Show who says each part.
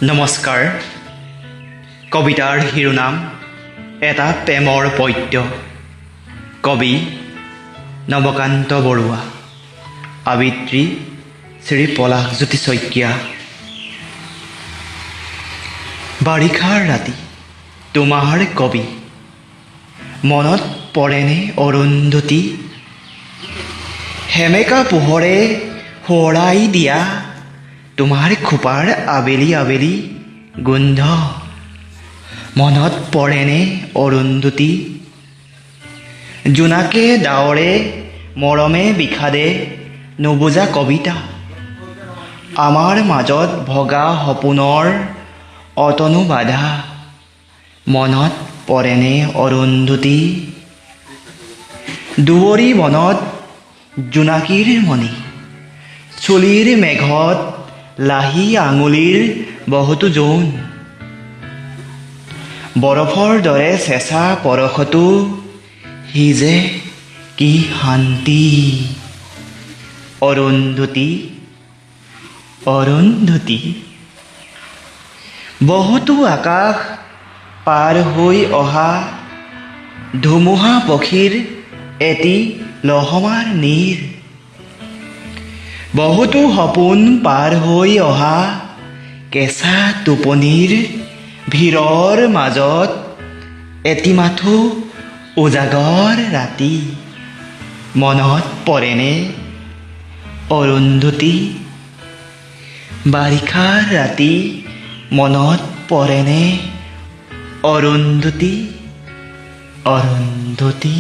Speaker 1: নমস্কাৰ। কবিতাৰ শিৰোনাম এটা প্ৰেমৰ পদ্য। কবি নৱকান্ত বৰুৱা, আবৃত্তি শ্ৰী পলাশজ্যোতি শইকীয়া। বাৰিষাৰ ৰাতি তোমাৰ কবি মনত পৰেনে অৰুন্ধতী? সেমেকা পোহৰে সোঁৱৰাই দিয়া তোমাৰ খোপাৰ আবেলি আবেলি গোন্ধ মনত পৰেনে অৰুন্ধতী? জোনাকে ডাৱৰে মৰমে বিষাদে নুবুজা কবিতা, আমাৰ মাজত ভগা সপোনৰ অতনু বাধা মনত পৰেনে অৰুন্ধতী? দুবৰি বনত জোনাকীৰ মণি, চুলিৰ মেঘত লাহি আঙুলিৰ বহুতো জোন, বৰফৰ দৰে চেঁচা পৰশতো সিজে কি শান্তি। অৰুন্ধতী, অৰুন্ধতী। বহুতো আকাশ পাৰ হৈ অহা ধুমুহা পক্ষীৰ এটি লহমাৰ নীৰ, বহুতো সপোন পাৰ হৈ অহা কেঁচা টোপনিৰ ভিৰৰ মাজত এটি মাথো উজাগৰ ৰাতি মনত পৰেনে অৰুন্ধতী? বাৰিষাৰ ৰাতি মনত পৰেনে অৰুন্ধতী? অৰুন্ধতী।